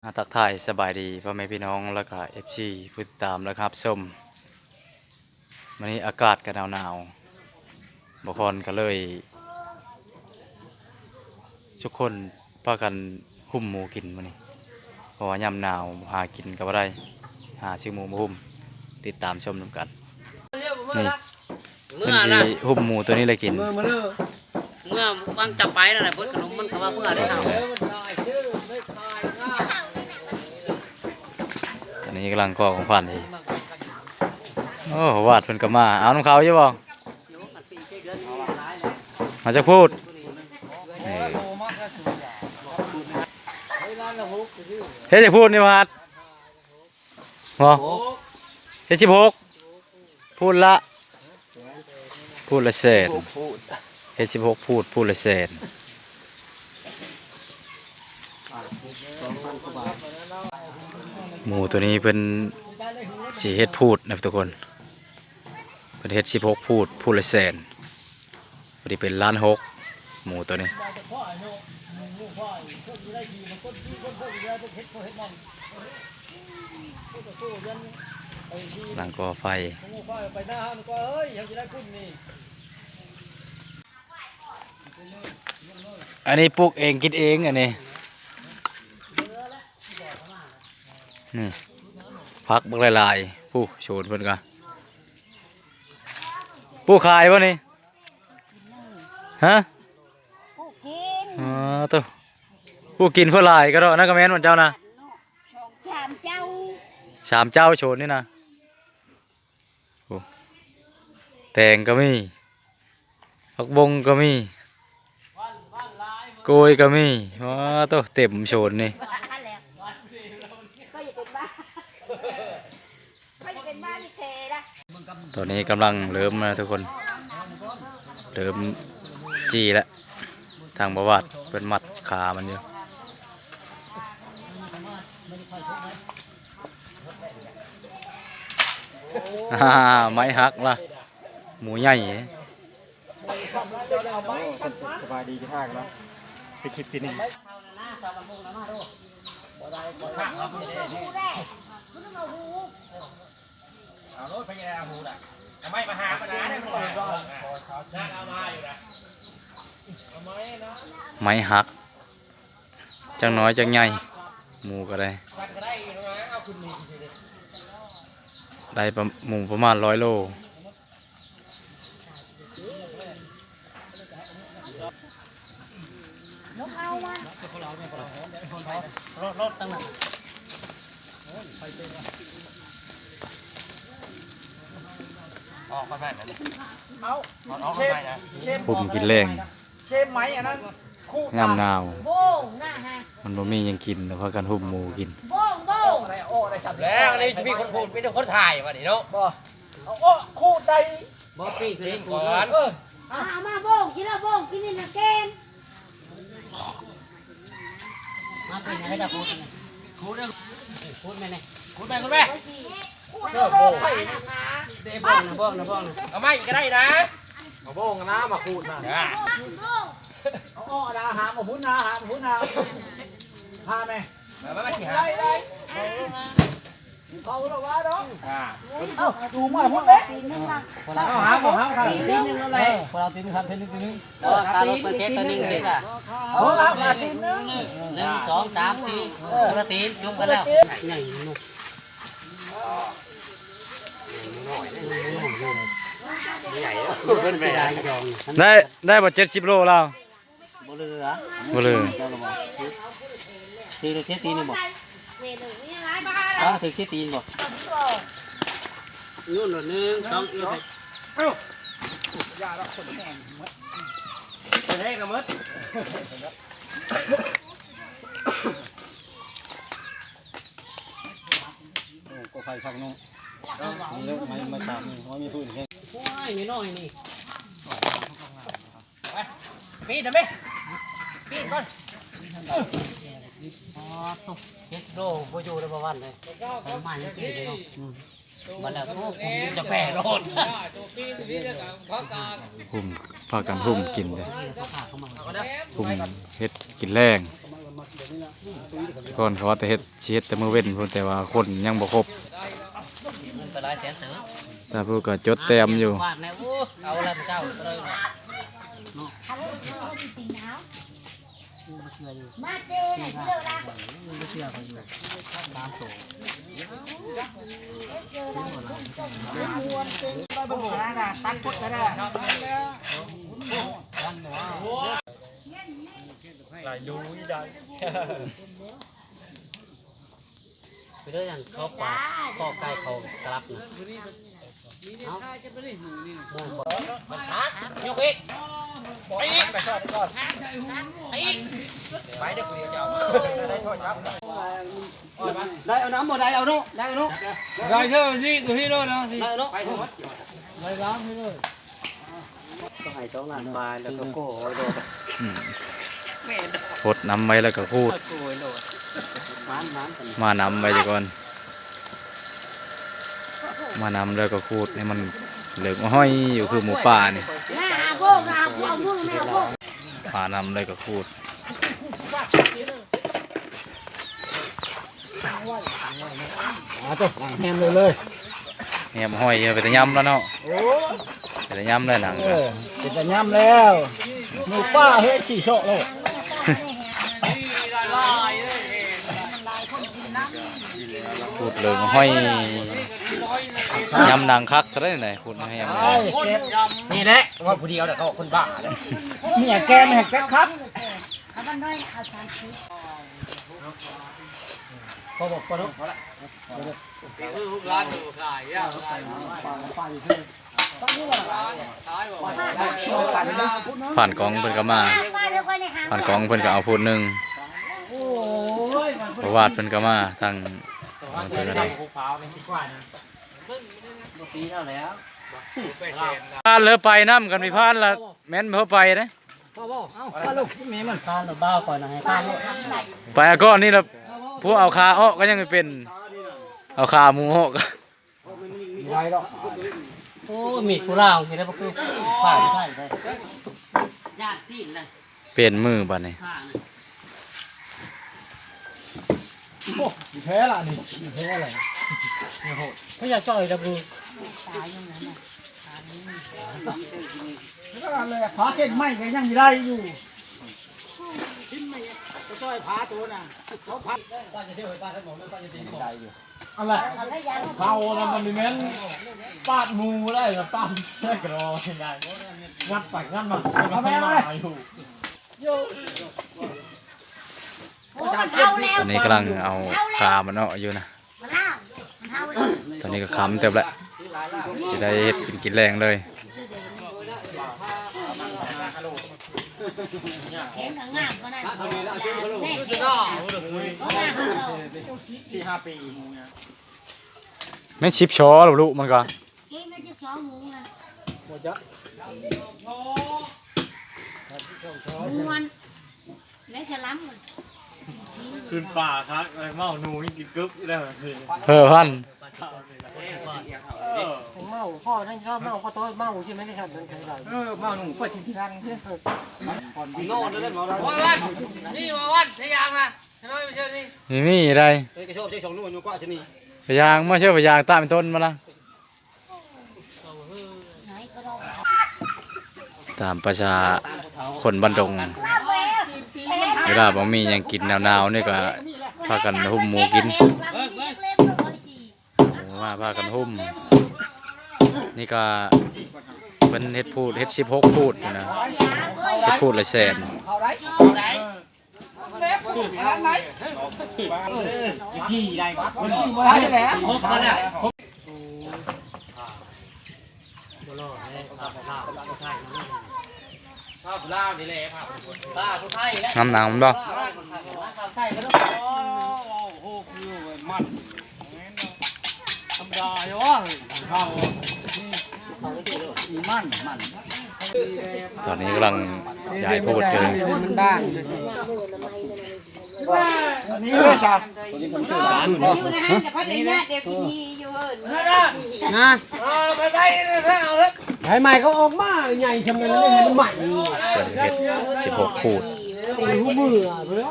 ອາ ທັກທາຍສະບາຍດີພໍ່ແມ່ພີ່ນ້ອງ ແລ້ວກະເອັຟຊີຜູ້ຕິດຕາມ ແລະ ຮັບຊົມ. ມື້ນີ້ອາກາດກະໜາວໆ ບໍ່ຄອນກະເລີຍ ທຸກຄົນພາກັນຫຸ້ມໝູກິນມື້ນີ້ ເພາະວ່າຍາມໜາວຫາກິນກະບໍ່ໄດ້ ຫາຊື້ໝູມາຫຸ້ມ. ຕິດຕາມຊົມນຳກັນ ນີ້ ເມື່ອ ເພິ່ນຊິຫຸ້ມໝູໂຕນີ້ແຫຼະກິນ. ເມື່ອ ເມື່ອວາງຈັບໄປນັ້ນແຫຼະ ເບິດຂະໜົມມັນກະວ່າເມື່ອໄດ້ເຮົາ. ຕອນນີ້ກຳລັງກໍ່ຂອງຂວັນອີກ. ໂອ້ ວາດເພິ່ນກະມາ ເອົານຳເຂົາຢູ່ບໍ່? ມາຈັກພູດ? ເອີ ເຮັດຈັກພູດນີ້ວາດ? ບໍ່ ເຮັດສິບຫົກ ພູດລະ ພູດລະແສນ ເຮັດສິບຫົກພູດ ພູດລະແສນ. ໝູໂຕນີ້ເພິ່ນຊິເຮັດພູດນະທຸກຄົນ ເພິ່ນເຮັດສິບຫົກພູດ ພູດລະແສນ. ພໍດີເປັນລ້ານຫົກ ໝູໂຕນີ້. ກຳລັງກໍ່ໄຟ. ອັນນີ້ປູກເອງກິນເອງ ອັນນີ້ ນີ້ ຜັກບັກຫຼາຍໆ ຜູ້ ໂຊນເພິ່ນກະ ປູກຂາຍບໍ່ນີ້? ຮະ? ປູກກິນ. ອໍ ໂຕ ປູກກິນເພື່ອຫຼາຍກະເນາະ. ນັ້ນກະແມ່ນຂອງເຈົ້ານະ? ສາມເຈົ້າ ສາມເຈົ້າໂຊນນີ້ນະ. ໂອ້ ແຕງກະມີ ຜັກບົ້ງກະມີ ໂກຍກະມີ. ວ້າ ໂຕ ເຕັມໂຊນນີ້. ຕອນນີ້ກຳລັງເລີ່ມນະທຸກຄົນ ເລີ່ມຈີ່ແລ້ວ. ທາງບ່າວວາດເພິ່ນມັດຂາມັນຢູ່. ອາ ໄມ້ຫັກລະ ໝູໃຫຍ່. ໂອ້ ສະບາຍດີ ກິນທາກເນາະ ໄປຄລິບທີໜຶ່ງ. ເອົາໂລດ ໄປຢາກໄດ້ຫູນະ ເອົາໄມ້ມາຫາມານາໄດ້ ເອົາມາຢູ່ນະ. ໄມ້ຫັກ ຈັກໜ້ອຍຈັກໃຫຍ່ ໝູກະໄດ້ ໄດ້ປະ ໝູປະມານຮ້ອຍໂລ. ອອກມາໃໝ່ນະ ເອົາ ອອກມາໃໝ່ນະ ຫຸ້ມກິນແລງ ເຄມໄໝອັນນັ້ນ ຍາມໜາວ ໂບ້ງນະຮະ ມັນບໍ່ມີຫຍັງກິນ ແລ້ວພາກັນຫຸ້ມໝູກິນ. ໂບ້ງ ໂບ້ງ ແລ້ວອັນນີ້ຊິມີຄົນຂູດ ມີແຕ່ຄົນຖ່າຍບາດນີ້ເນາະ. ບໍ່ ເອົາ ເອົາຂູດໄດ້ ບໍ່ ປີ້ງຂຶ້ນ ປີ້ງກ່ອນ ເອີ ເອົາມາໂບ້ງ ກິນແລ້ວໂບ້ງ ກິນນີ້ນະແກງ. ມາເປັນຫຍັງໃຫ້ເຈົ້າຂູດນະ ຂູດເດີ້ ຂູດແມ່ນແນ່ ຂູດແມ່ ຂູດແມ່ ຂູດເດີ້ ໂບ້ງ ເດ້ ໂບ້ງນະ ໂບ້ງນະ ໂບ້ງນະ ເອົາໄມ້ອີກກະໄດ້ນະ ເອົາໂບ້ງນະ ມາຂູດນະ ເອົາອອກນະ ຫາມເອົາພຸ້ນນະ ຫາມເອົາພຸ້ນນະ ພາແມ່ ມາ ມາ ມາ ໄດ້ ໄດ້ ເຂົາລະວ່າເນາະ ອ່າ ເອົາ ຈູງມາພຸ້ນເດ້ ເອົາ ຫາມ ເອົາ ຫາມ ທີໜຶ່ງ ເອີ ຄົນລະທີໜຶ່ງ ຫາມທີໜຶ່ງ ທີໜຶ່ງ ເອີ ຄາລົດເປີເຊັດໂຕໜຶ່ງເດ້ອະ ເອົາ ຫາມທີໜຶ່ງ ໜຶ່ງ ສອງ ສາມ ສີ່ ເອີ ຄົນລະທີນ ຈົບກັນແລ້ວ ໃຫຍ່ເນາະ ໃຫຍ່ ໄດ້ ໄດ້ບໍ່ ເຈັດສິບໂລລາວ? ບໍ່ເຫຼືອ ບໍ່ເຫຼືອ ຖືກເຄຍຕີນບໍ່? ອ້າວ ຖືກເຄຍຕີນບໍ່? ໂຍນໂລດ ໜຶ່ງ ສອງ ເອີ ເອົາ ຢ່າດອກ ຄົນແຮງໝົດ ຄົນແຮງກະໝົດ ໂອ້ ກໍໄຟຄັກເນາະ ເລີກໄມ້ ໄມ້ຕາມນີ້ ມັນມີພື້ນແຮງ ໂອ້ຍ ນ້ອຍໆນີ້. ປີນນະແມ່ ປີນກ່ອນ ອໍ ເຈັດໂລບໍ່ຢູ່ແລ້ວບໍ່ວັນເລີຍ ໄມ້ມັນຕີເນາະ ບັດແລ້ວ ໂອ້ ຈະແປໂລດ ຫຸ້ມ ພາກັນຫຸ້ມກິນເດ້ ຫຸ້ມເຮັດກິນແລງ. ກ່ອນເຂົາວ່າແຕ່ເຮັດ ຊິເຮັດແຕ່ມື້ເວັນພຸ້ນ ແຕ່ວ່າຄົນຍັງບໍ່ຄົບ ເງິນໄປຫຼາຍແສນເຕີບ ແຕ່ຜູ້ກໍຈົດແຕ້ມຢູ່ ເອົາລະເຈົ້າເລີຍ ມາເຈ ມາເຈ ຕັດກົດກໍໄດ້ ຫຼາຍດູອີ່ໃດ ໄປເດີ ອັນເຂົ້າປາກ ເຂົ້າໃກ້ເຂົ້າກະລັບນະ ເອົາ ມັນຂາດ ຍົກອີກ ໄປອີກ ໄປອີກ ໄປເດີ ຜູ້ດຽວຈະເອົາມາ ໄດ້ເອົານຳບໍ່ ໄດ້ເອົາເນາະ ໄດ້ເອົາເນາະ ໄດ້ເດີ ນີ້ ຕົວນີ້ໂລດນະ ໄດ້ເນາະ ໄປເດີ ໄດ້ລາມນີ້ເລີຍ ກໍໃຫ້ສອງລ້ານປາຍ ແລ້ວກໍໂກ້ໂລດ ອືມ ແມ່ນ ຫົດນ້ຳໄວ້ແລ້ວກໍຂູດ ໂອ້ຍໂລດ ມານໆ ມານ້ຳໄວ້ກ່ອນ ມານ້ຳແລ້ວກໍຂູດໃຫ້ມັນເລິກຫ້ອຍຢູ່ຄືໝູປ່ານີ້ ມານ້ຳແລ້ວກໍຂູດ. ອ່າ ໂຕ ແຮມເລີຍ ເລີຍ ແຮມຫ້ອຍ ເປັນຕາຍຳແລ້ວເນາະ ໂອ້ ເປັນຕາຍຳແລ້ວໜັງ ເອີ ເປັນຕາຍຳແລ້ວ ໝູປ່າເຮີຍ ຂີ້ເຊາະໂລດ ຂູດເລິກຫ້ອຍ ຍຳໜັງຄັກເທົ່າໃດນີ້ ຂູດແຮມ ນີ້ແຫຼະ ເວົ້າຜູ້ດຽວແຫຼະ ເຂົາຄົນບ້າເດ້ ເມຍແກນແຮງແກນຄັກ ເອົາບັນນ້ອຍ ເອົາສາມສິບ ພໍບອກ ພໍເນາະ ພໍລະ ຜ່ານກອງເພິ່ນກໍມາ ຜ່ານກອງເພິ່ນກໍເອົາພູດໜຶ່ງ ປະຫວັດເພິ່ນກໍມາ ທາງເພິ່ນກໍໄດ້ ຜ່ານເລີຍໄປນຳກັນ ມີຜ່ານລະ ແມ່ນບໍ່ໄປເດ້ ໄປອາກ້ອນນີ້ລະ ພວກເອົາຂາອອກກໍຍັງເປັນ ເອົາຂາໝູອອກ ບໍ່ໄດ້ດອກ ໂອ້ ມີດຜູ້ລາວຊິໄດ້ບໍ່ຄື ຜ່ານໄທໄດ້ ຢ້ານຊີ້ນນະ ປ່ຽນມືບາດນີ້ ໂອ້ ແທ້ລະນີ້ ແທ້ລະ ໂຫດ ພະຍາຈ່ອຍລະບຶ ແລ້ວກໍເລີຍ ຝາເກັບໄມ້ກໍຍັງມີໄດ້ຢູ່ ພາໂຕນະ ເຂົາພາ ໄດ້ຢູ່ ອັນລະ ເຂົານະ ມັນບໍ່ແມ່ນປາດໝູໄດ້ ປາດໄດ້ກໍໄດ້ ງັດໄປງັດມາ ມັນຫາຢູ່ ໂອ້ ມັນເຖົ້າແລ້ວ ຕອນນີ້ກຳລັງເອົາຂາມັນອອກຢູ່ນະ ມັນເຖົ້າ ມັນເຖົ້າແລ້ວ ຕອນນີ້ກໍຄ່ຳເຕີບແລ້ວ ຊິໄດ້ເຮັດກິນກິນແລງເລີຍ ແຂງກໍງາມປານນັ້ນ ງາມ ສີ່ຫ້າປີ ແມ່ນສິບຊໍລະລູກມັນກໍ ເກມໄດ້ສິບສອງໂມງນະ ບໍ່ຈັກ ມ່ວນ ແມ່ນຈະລຳ ຂຶ້ນປ່າຄັກ ເມົາໜູກິນກຶບຢູ່ແລ້ວ ເຮີ້ ພັນ ເມົາພໍນັ້ນ ເມົາພໍໂຕ ເມົາຊິແມ່ນຊັ້ນ ເອີ ເມົາໜູກໍຊິທັງ ນອນເລີຍ ນີ້ວ່າວັນ ໃສ່ຢາງນະ ນີ້ ນີ້ໄດ ເອີ ກະຊອບໃສ່ສອງໜ່ວຍ ຢູ່ກວ່າຊະນີ້ ພະຍາງມາເຊີ ພະຍາງຕາມຕົ້ນມາລະ ຕາມປະຊາຄົນບ້ານດົງ ເວລາບໍ່ມີຫຍັງກິນໜາວໆ ນີ້ກໍພາກັນຫຸ້ມໝູກິນ ໝູມາພາກັນຫຸ້ມ ນີ້ກໍເພິ່ນເຮັດພູດ ເຮັດສິບຫົກພູດນະ ເຮັດພູດລະແສນ. ງາມໜາວແມ່ນບໍ່? ຕອນນີ້ກຳລັງຍ້າຍໂພດຢູ່. ໃບໃໝ່ເຂົາອອກມາໃຫຍ່ຊ່ຳນັ້ນ ໃຫ້ມັນໃໝ່. ເພິ່ນເຮັດສິບຫົກພູດ. ຮູ້ມືເລີຍ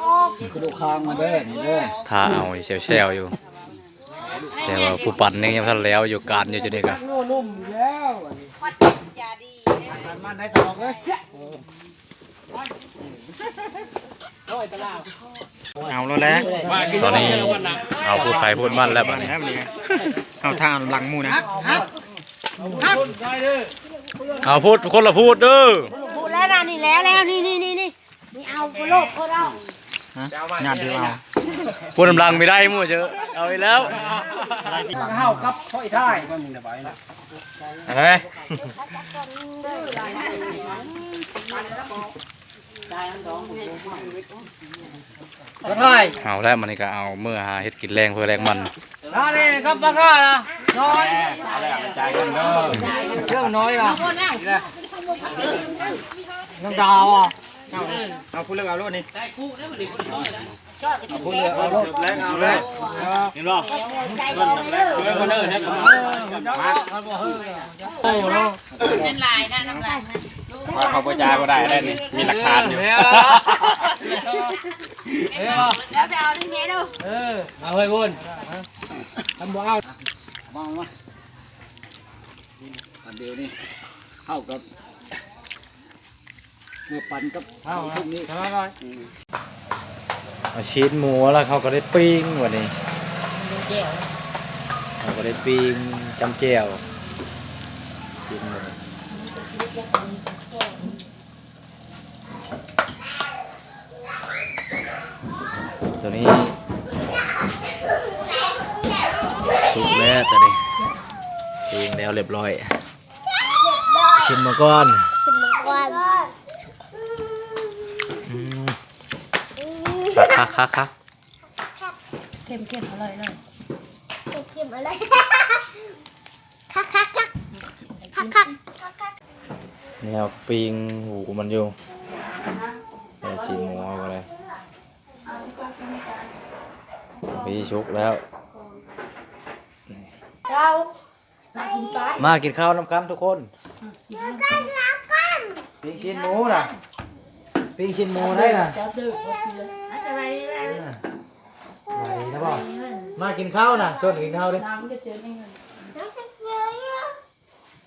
ກະດູກຄາງມາເດີ ນີ້ເດີ ຖ້າເອົາແຊວໆຢູ່ ແຕ່ວ່າຜູ້ປັ່ນຍັງ ຍັງບໍ່ທັນແລ້ວຢູ່ ການຢູ່ຈຸດນີ້ກະ ງົວໜຸ່ມຢູ່ແລ້ວ ມັນໄດ້ຕະຫຼອກເລີຍ. ເອົາແລ້ວແຫຼະ ຕອນນີ້ເອົາພູດໃຜພູດມັນແລ້ວບັດນີ້ ເອົາທາງຫຼັງໝູ່ນະ ເອົາພູດຄົນລະພູດເດີ ພູດແລ້ວນະ ນີ້ແລ້ວ ແລ້ວ ນີ້ ນີ້ ນີ້ ນີ້ ນີ້ເອົາໂລດໂຄດເອົາ ຮະ ຍາດຢູ່ເອົາ ພູດນຳຫຼັງມີໄດ້ໝູ່ເຈີ ເອົາອີກແລ້ວ ເຮົາກັບຂ້ອຍຖ່າຍ ອັນນັ້ນແຫຼະ ມາຖ່າຍ ເອົາແລ້ວ ມື້ນີ້ກະເອົາເມືອຫາເຮັດກິນແລງເພື່ອແລງມັນ ອັນນີ້ກັບປາການະ ນ້ອຍ ເອົາແລ້ວ ຈ່າຍເງິນເດີ ເລື່ອງນ້ອຍວ່າ ນ້ຳດາວອ່ະ ເອົາ ເອົາຜູ້ເລືອກເອົາໂລດນີ້ ເອົາຜູ້ເລືອກເອົາໂລດ ເອົາແລ້ວ ເຫັນບໍ່ ເອີ ເອີ ເອີ ເອີ ເງິນຫຼາຍນະ ນ້ຳລາຍນະ ວ່າເຂົາບໍ່ຈ່າຍບໍ່ໄດ້ແລ້ວນີ້ ມີຫຼັກຖານຢູ່ ແລ້ວໄປເອົານີ້ແມ່ດູ ເອີ ເອົາເຮີ້ຍວຸ້ນ ຄັນບໍ່ເອົາ ມາ ມາ ອັນດຽວນີ້ ເຮົາກັບ ເມື່ອປັນກັບເຮົາ ເຮົາ ເຮົາ ນີ້ ສະບາຍ ອືມ ເອົາຊີ້ນໝູແລ້ວ ເຂົາກະໄດ້ປີ້ງບັດນີ້ ເຮົາກະໄດ້ປີ້ງຈ້ຳແຈ່ວ ຊີ້ນໝູ ໂຕນີ້ສຸກແລ້ວ ໂຕນີ້ປີ້ງແລ້ວລຽບຮ້ອຍ. ຊິມເບິ່ງກ່ອນ ຊິມເບິ່ງກ່ອນ ອືມ ຄັກໆໆໆ ເຄັມໆ ອະລ່ອຍເລີຍ ເຄັມໆ ອະລ່ອຍ ຄັກໆໆ ຄັກໆ ແນວປີ້ງຫູມັນຢູ່ ແນວຊີ້ນໝູເຮົາກະໄດ້ ພີ້ສຸກແລ້ວ ເຈົ້າ ມາກິນເຂົ້ານຳກັນທຸກໄດ້ທຸກຄົນ ກິນນຳກັນ ກິນນຳກັນ ປີ້ງຊີ້ນໝູນະ ປີ້ງຊີ້ນໝູໄດ້ນະ ຈັບເດີ ເອົາໄປເລີຍ ເອົາໄປເລີຍ ໄຫວນະບໍ່ ມາກິນເຂົ້ານະ ຊວນກິນເຂົ້າເດີ ດ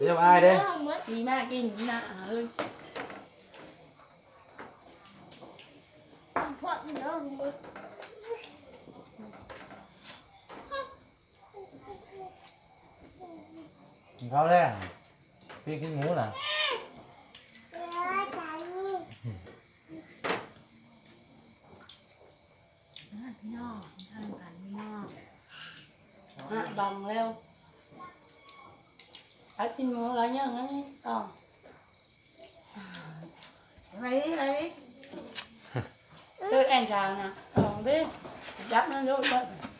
ຽວອາຍເດີ ປີມາກິນນະ ເອີ ກິນເຂົ້າແລ້ວ ປີ້ງຊີ້ນໝູນະ ພີ່ນ້ອງ ທາງກັນພີ່ນ້ອງ ຮະ ບັງແລ້ວ ໄປກິນໝູຫຼາຍຢ່າງນັ້ນ ຕ້ອງ ໄປ ໄປ ເອີ ແອນຊານະ ຕ້ອງເດ້ ຈັບມັນໂລດ ເ